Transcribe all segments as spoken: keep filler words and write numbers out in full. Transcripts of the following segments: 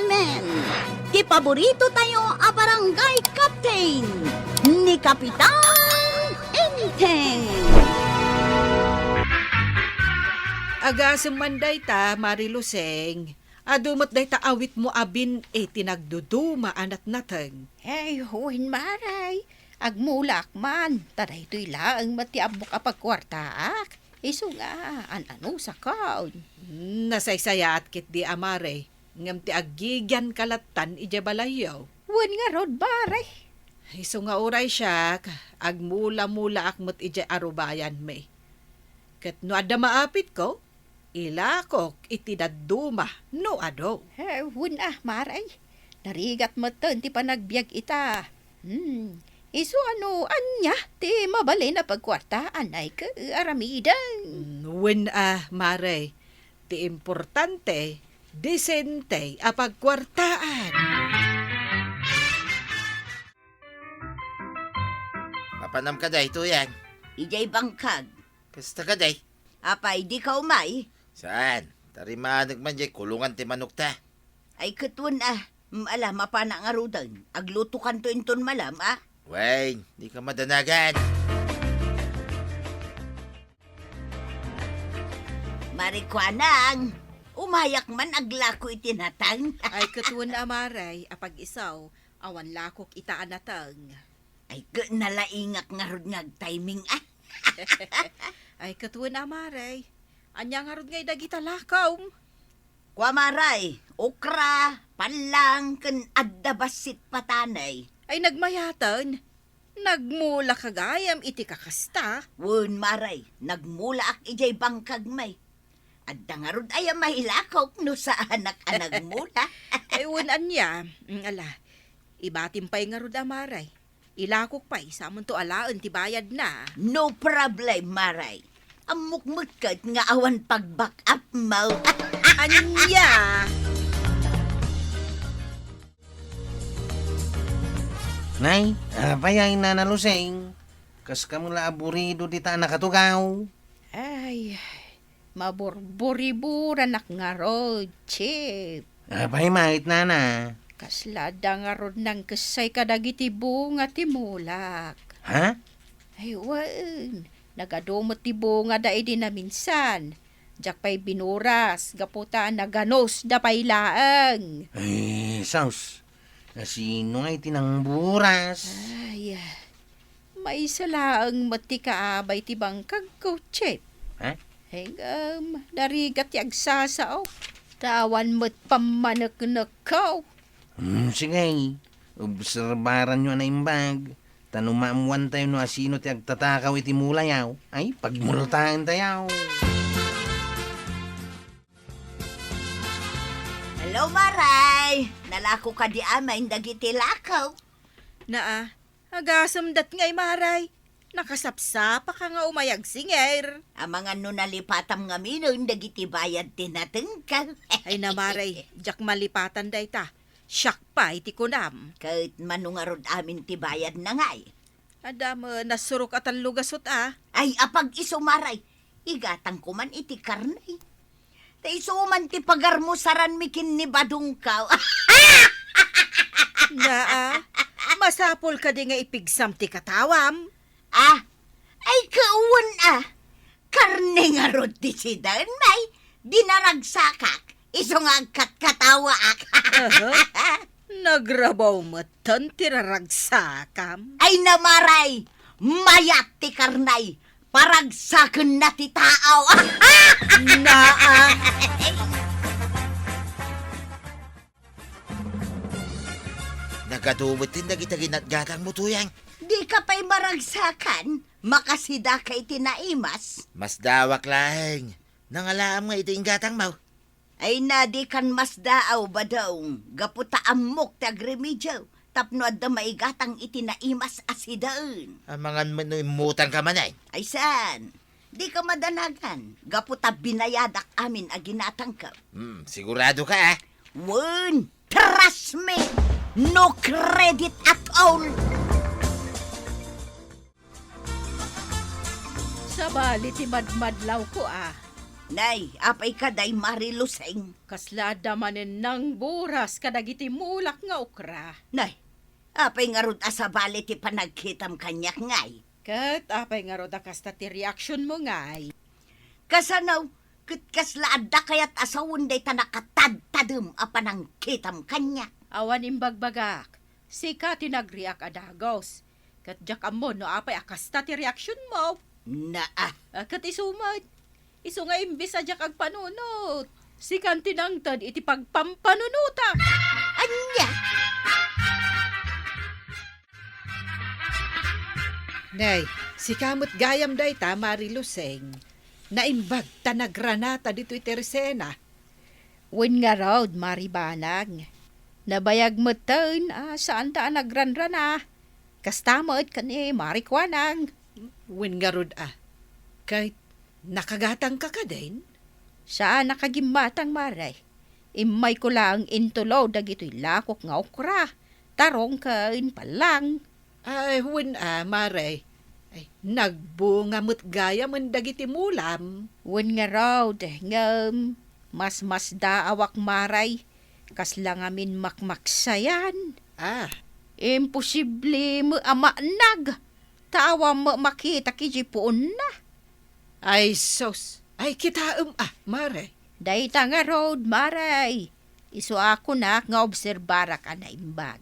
Men, ti paborito tayo a barangay captain, ni Kapitan Enteng. Agasem man dayta, Mari Luseng. Adu met dayta awitmo a bin-i ti nagduduma a natnateng. Ay, wen, Mari. Agmulaak man, ta daytoy laeng met ti ammok a pagkuartaak. Isu nga, an-anusakon. Nasaysayaat ketdi a Mari, ngem ti aggigianka lattan idiay balayyo. Wen ngarud, Mari. Isu nga uray siak, agmula-mulaak met idiay arubayanmi. Ket no adda maapitko, ilakok iti dadduma no adu. Eh, wen a, Mari. Narigat metten ti panagbiag ita. Hmm. Isu a no ania ti mabalin a pagkuartaan, ay ket aramiden. Mm, wen a, Mari. Ti importante, disente a pagkuartaan. Mapanam ka daytoyen? Idiay bangkag. Kasta kadi? Apay, dika umay? Saan? Tarimanek man diay kulungan ti manokta. Ay, ket wen a. Mm, ala, mapana ngaruden. Aglutokanto inton malam, a? Wen, dika madanagan. Marikuanang, umayak man aglako iti natang. Ay, ket wen a, Mari, apag-isu, awan lakok ita a natang. Ay, ket nalaingak ngarud nga agtiming, a? Ay, ket wen a, Mari. Ania ngarud ngay dagita lakom? Kua, Mari, okra, pallang, ken adda bassit pataney. Ay, nagmayaten. Nagmulaka gayam iti kakasta. Wen, Mari, nagmulaak idiay bangkagmi. Adda ngarud aya mailakok no saanak a nagmula? Ay, wen ania. Mm, ala, ibatim pay ngarud a, Mari. Ilakok pay, samonto alaen ti bayadna. No problem, Mari. Ammok met ket nga awan pag-back up mo. Ania? Nay, apay ay, Nana Luseng? Kas kamo la aburido dita a nakatugaw? Ay, maburburiburanak ngarud, Chip. Apay met, Nana? Kasla adda ngarud nangkessay kadagiti bunga ti mulak. Ha? Ay, wen, nagadu met ti bungada idi naminsan. Diak pay binuras, gapu ta naganusda pay laeng. Ay, sus. Asino ngay ti nangburas? Ay, maysa laeng met ti kaabay ti bangkagko, Chip. Ha? Ngem, narigat ti agsasao. Ta awan met pammaneknekko. Hmm, sige. Obserbaranyo a naimbag. Ta no maammoantayo no asino ti agtatakaw iti mulayo, ay, pagmultaentayo. Hello, Mari! Nalako kadi amin dagiti lako? Naa, agasem dat ngay, Mari. Nakasapsapaka nga umay agsingir. Amangan no nalipatam ngaminen dagiti bayad ti natengka. Ay na, Mari, diak malipatan dayta. Siak pay ti kunam. Ket mano ngarud amin ti bayadna ngay? Adda met nasurok a tallo gasut a. Ay, apag-isu, Mari. Igatangko man iti karne. Ta isu man ti pagarmusaranmi ken ni Badongko. Naa, masapul kadi nga ipigsam ti katawam? Ah, ay, kawan a. Karne ngarud ti sidaen, may. Di naragsakak. Isu nga agkatkatawaak. Aha. Nagrabaw metten ti raragsakam. Ay na, Mari, mayat ti karne. Paragsakenna ti tao. Naa. Nagadu met ti dagita ginatgatangmo, Tuyang. Dika pay maragsakan, makasidaka iti naimas. Masdaawak laeng. Nangalaam nga iti inggatangmo. Ay na, dikan masdaaw, Badong, gapu ta ammok ti agremedio tapno adda maigatang iti naimas a sidaen. Amangan met no immutangka manen. Ay saan? Dika madanagan, gapu ta binayadak amin a ginatangko. Hmm, siguradoka, a? Wen, trust me, no credit at all. Sabali ti madmadlawko, a. Nay, apay kadi, Mari Luseng? Kasla adda manen nangburas kadagiti mulak nga okra. Nay, apay ngarud a sabali ti panagkitam kaniak, ngay? Ket apay ngarud a kasta ti reaksionmo, ngay? Kasano, ket kasla adda kayat a sawen dayta nakatadtadem a panangkitam kaniak? Awan imbagbagak. Sika ti nagreak a dagus. Ket diak ammo no apay a kasta ti reaksionmo. Naa. Ah, ket isu met. Isu nga imbes a diak agpanunot, sikan ti nangted iti pagpampanunotak. Ania? Nay, sika met gayam dayta, Mari Luseng. Naimbag ta nagranata ditoy ti resena. Wen ngarud, Mari Banag. Nabayag metten a saanta a nagranrana. Kasta met ken ni Mari Kuanang. Wen ngarud a. Ket nakagatangka kadin? Saan a kagimmatang, Mari. Immayko laeng intulo dagitoy lakok nga okra, tarong ken pallang. Ay, wen a, Mari. Ay, nagbunga met gayamen dagiti mulam. Wen ngarud, ngem masmasdaawak, Mari. Kasla ngamin makmaksayan. Ah. Imposible met a maanag. Ta awan met makita idiay puonna. Ay, sus. Ay, kitaem a, Mari. Dayta ngarud, Mari. Isu a kunak nga obserbarak a naimbag.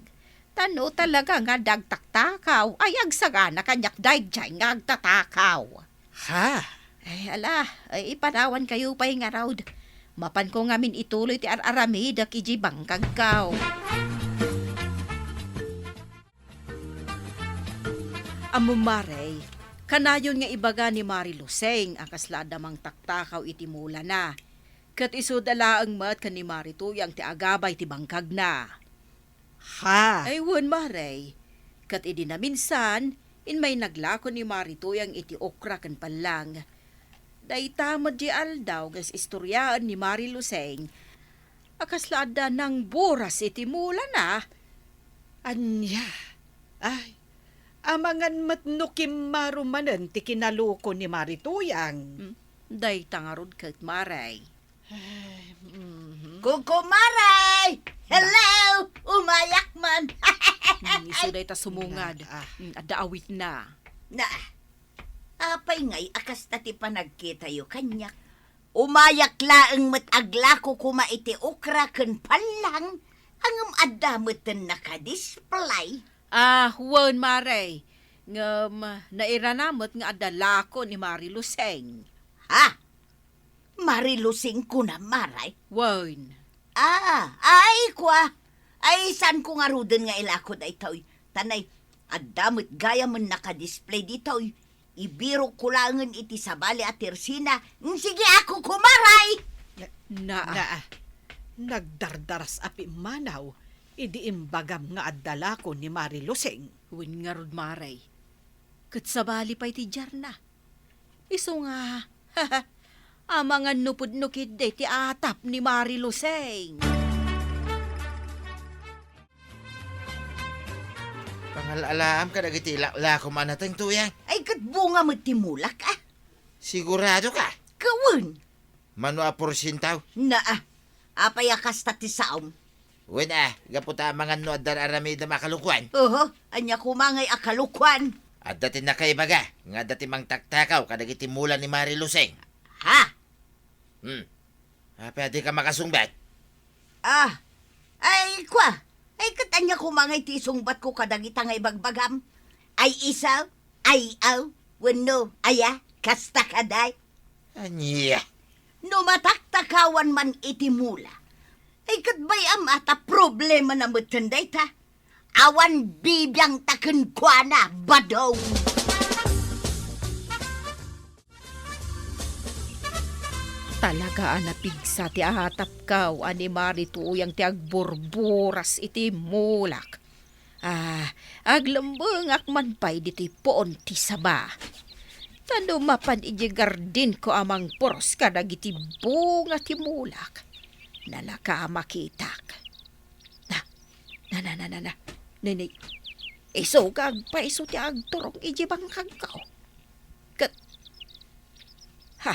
Ta no talaga nga adda agtaktakaw, ay agsagana kaniak daydiay nga agtatakaw. Ha? Ay, ala, ay, ipanawankayo pay ngarud. Mapanko ngamin ituloy ti ar-aramidek idiay bangkagko. Ammom, Mari, kanayon nga ibaga ni Mari Luseng a kasla adda mangtaktakaw iti mulana. Ket isuda laeng met ken ni Mari Tuyang ti agabay ti bangkagna. Ha? Ay, wen, Mari. Ket idi naminsan, immay naglako ni Mari Tuyang iti okra ken pallang. Dayta met diay aldaw nga is-istoriaen ni Mari Luseng a kasla adda nangburas iti mulana. Ania? Ay, amangan met no kimmaro manen ti kinaluko ni Mari Tuyang. Hmm, dayta ngarud ket, Mari. Ay, mhm. Kukumaray! Hello! Umayak man! Hmm, isu dayta sumungad. Na, ah. Hmm, adda awitna. Na, apay ngay a kasta ti panagkitayo kaniak? Umayak laeng met aglako koma iti okra ken pallang, ngem adda metten nakadisplay. Ah, wen, Mari. Ngem nairana met nga adda lako ni Mari Luseng. Ha? Mari Luseng kunam, Mari? Wen. Ah, ay, kua. Ay, saanko ngaruden nga ilako daytoy. Ta nay, adda met gayamen nakadisplay ditoy. Ibirokko laengen iti sabali a tersina. Mm, sige, ako, kumaray! Na. Na. Nagdardaras a pimmanaw idi imbagam nga adda lako ni Mari Luseng. Wen ngarud, Mari. Ket sabali pay ti diarna. Isu nga, amangan no pudno ketdi ti atap ni Mari Luseng. Pangal-alaam kadagiti laklakom a nateng, Tuyang. Ay, ket bunga met ti mulak, ah. Sigurado ka? Kawen. Mano a porsientaw? Naa. Apay a kasta ti saom? Wen a, gapu ta amangan no adda aramidem a kalokuan. Oho, ania koma ngay a kalokuan? Adda ti nakaibaga nga adda ti mangtaktakaw kadagiti mula ni Mari Luseng. Ha? Hmm. Apay a dika makasungbat? Ah, ay, kua. Ay, ket ania koma ngay ti isungbatko kadagita nga ibagbagam? Ay, iso? Ay, aw? Wenno, aya? Kasta kadi? Ania? No mataktakawan man iti mula, ay ket bay-am a ta problemana metten dayta. Awan bibiangta kenkuana, badaw! Talaga a napigsa ti atapko a ni Mari Tuyang ti agburburas iti mulak. Ah, aglembengak man pay ditoy puon ti saba. Ta no mapan idiay gardinko a mangpuros kadagiti bunga ti mulak, nalaka a makitak. Na, na, na, na, na, na. Nini, isu nga agpayso ti agturong idiay bangkagko. Ket, ha,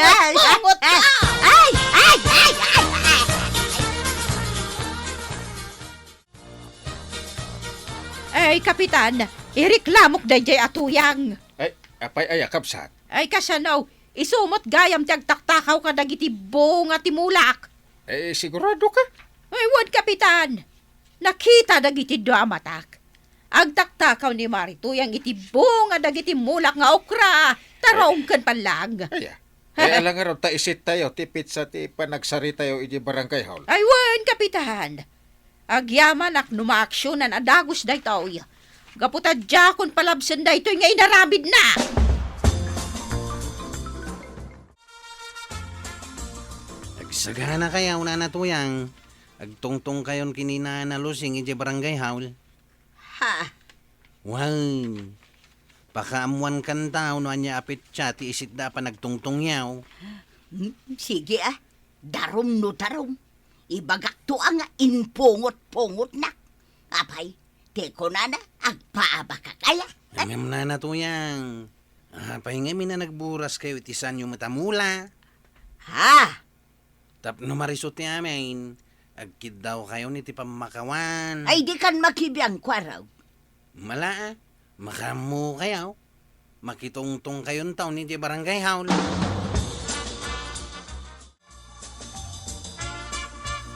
Ay! Ay! Ay! Ay! Ay! Ay, Kapitan, ireklamok daydiay a tuyang. Ay, apay aya, kabsat? Ay, kasano? Isu met gayam ti agtaktakaw kadagiti bunga ti mulak. Eh, sigurado ka? Ay, wen, Kapitan. Nakita dagiti dua a matak. Agtaktakaw ni Mari Tuyang iti bunga dagiti mulak nga okra, tarong ken pallang. Aya. Eh, ala ngarud ta isit tayo ti petsa ti panagsaritayo iti barangay hall? Ay, wen, Kapitan. Agyamanak no maaksionan a dagus daytoy. Gapu ta diakon palabsen daytoy nga inaramidna. Agsagana kayo, Nana Tuyang. Agtungtong kayon ken ni Nana Lusing iti barangay hall. Ha? Wen, pakaammoan kanta no ania a petsa ti isitda a panagtungtongyaw. Hmm, sige, ah. Darum no darum. Ibagakto a nga impungot-pungotnak. Apay, ti kunana, agpaabakak aya? Ngem, Nana Tuyang, apay ngamin a nagburas kayo iti sanyo met a mula? Ha? Tapno marisut ti amin, agkiddaw kayon iti pammakawan. Ay, di kan makibiang, kuaraw. Mala, ah. Makaammo kayo. Makitungtong kayon taon iti barangay hall.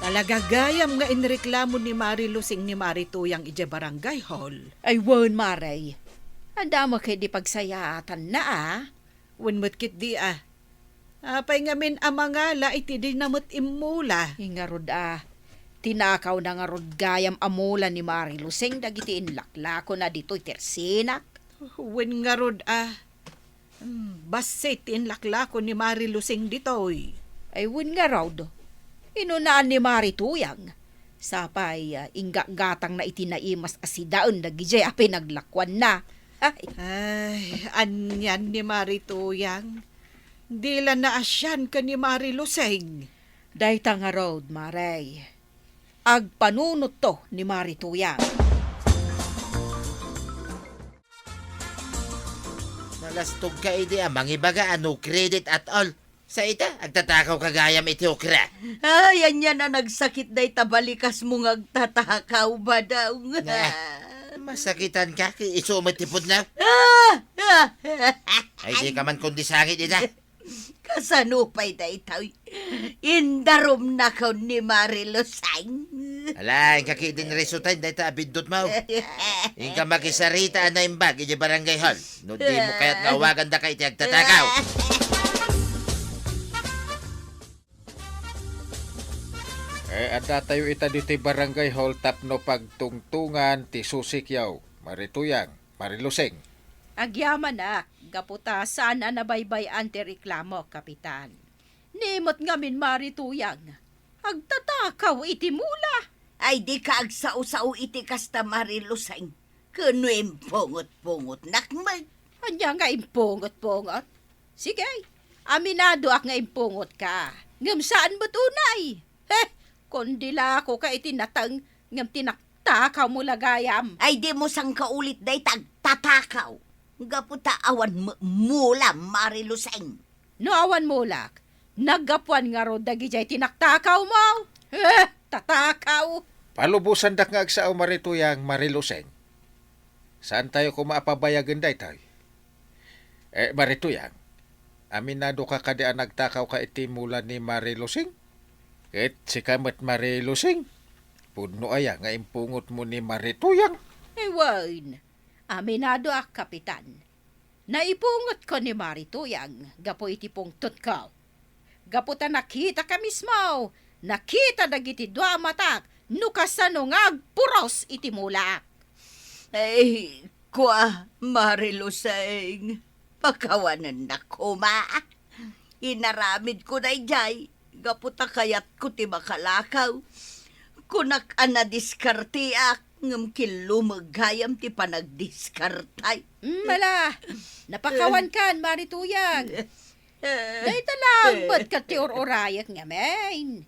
Talaga gayam nga inreklamo ni Mari Lusing ni Mari Tuyang iti barangay hall. Ay, wen, Mari. Adda met ket di pagsayaatanna, ah. Wen met ketdi, ah. Apay ngamin a mangala iti dina met immula? Ingarud, ah. Tinakawna ngarud gayam a mula ni Mari Lusing dagiti inlaklakona ditoy tersinak? Wen ngarud, ah. Hmm, bassit ti inlaklako ni Mari Lusing ditoy. Ay, wen ngarud. Inunaan ni Mari Tuyang. Sapay, ah, inggatgatangna iti naimas a sidaen dagidiay a pinaglakuanna. Ay. Ay, anian ni Mari Tuyang. Di la naasian ken ni Mari Lusing. Dayta ngarud, Mari. Agpanunotto ni Mari Tuyang. Nalastog ka idi a mangibaga a no credit at all. Sa ita, agtatakaw ka gayam iti okra. Ay, ania a nagsakit dayta balikasmo nga agtatakaw, Badong. Nah, masakitan ka, ket isu met ti pudno. Ah! Ah! Ay, di ka man kundi sangit ita. Kasano pay daytoy? Indarumnakon ni Mari Lusing. Ala, inka ketdin risutaen dayta a biddutmo. Inka makisarita a naimbag iti barangay hall. No dimo kayat nga awagan daka iti agtatakaw. Eh, addatayo ita ditoy barangay hall tapno pagtungtungan ti susikyaw, Mari Tuyang. Marilusing. Agyamanak, gapu ta saan a nabaybay-an ti reklamo, Kapitan. Ni met ngamin Marituyang, agtatakaw iti mula. Ay, dika agsao-sao iti kasta, Marilusing. Ken no impungot-pungotnak met. Ania nga impungot-pungot? Sige, aminadoak nga impungotka. Ngem saan met unay. He, kundi lakoka iti nateng ngem tinaktakawmo la gayam. Ay, dimo sangkaulit dayta agtatakaw. Gapu ta awan met mula, Marilusing. No awan mulak, naggapuan ngarud dagidiay tinaktakawmo. Eh, tatakaw! Palubosandak nga agsao, Marituyang, Marilusing. Saantayo koma a pabayagen daytoy? Eh, Marituyang, aminadoka kadi a nagtakawka iti mula ni Marilusing? Ket sika met, Marilusing, pudno aya nga impungotmo ni Marituyang? Eh, wen, aminadoak, Kapitan. Naipungotko ni Marituyang gapu iti pungtotko. Gapu ta nakitaka mismo, nakita dagiti dua a matak no kasano nga agpuros iti mulak. Ay, kua, Marilusing, pakawanennak koma. Inaramidko daydiay gapu ta kayatko ti makalakaw. Kunak a nadiskarteak, ngem killumeg gayam ti panagdiskartay. Mm, ala, napakawankan, Marituyang. Dayta lang met ket ti ur-urayek ngamin.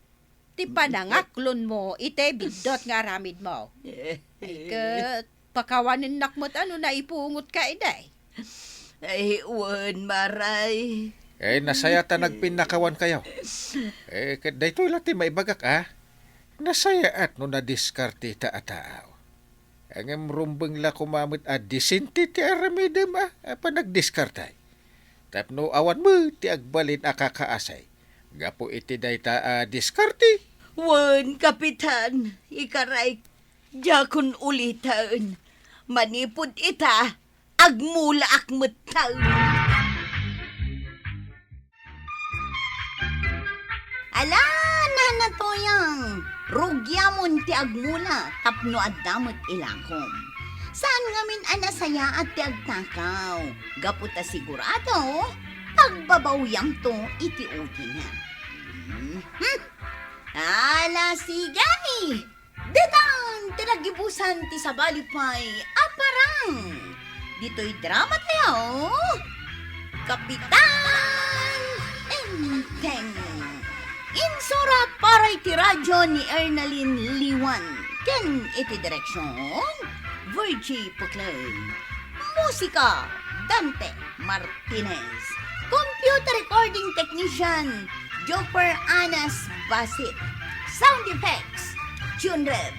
Ti panangaklonmo iti biddut nga aramidmo. Ay, ket pakawanennak met a no naipungotka idi. Ay, wen, Maray. Eh, nasayaat a nagpinnakawankayo. Eh, ket daytoy la ti maibagak, a? Nasayaat no nadiskarteta a tao. Ngem rumbeng la koma met a disente ti aramidem a, a panagdiskartay. Tapno awan met ti agbalin a kakaasi gapu iti dayta a diskarte. Wen, Kapitan, ikaray, diakon uliten. Manipud ita, agmulaak metten. Ala, Nana Tuyang, rugiamon ti agmula tapno adda met ilakom. Saan ngamin a nasayaat ti agtakaw, gapu ta sigurado, pagbabawiamto iti utina. Mhm. Ala, sige! Ditan ti naggibusan ti sabali pay a parang. Ditoy drama tayo, Kapitan Enteng. Insura para iti radyo ni Ernalyn Liwan ken iti direksyon, Virgie Puclay. Musika, Dante Martinez. Computer recording technician, Joper Anas Basit. Sound effects, Junred.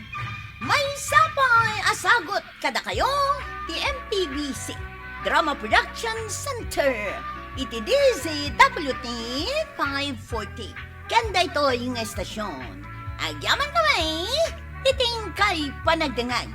Maysa pay a sagut kadakayo ti M P B C Drama Production Center iti D Z W T five forty. Ken daytoy nga estasyon, agyamankami iti inkay panagdengngeg.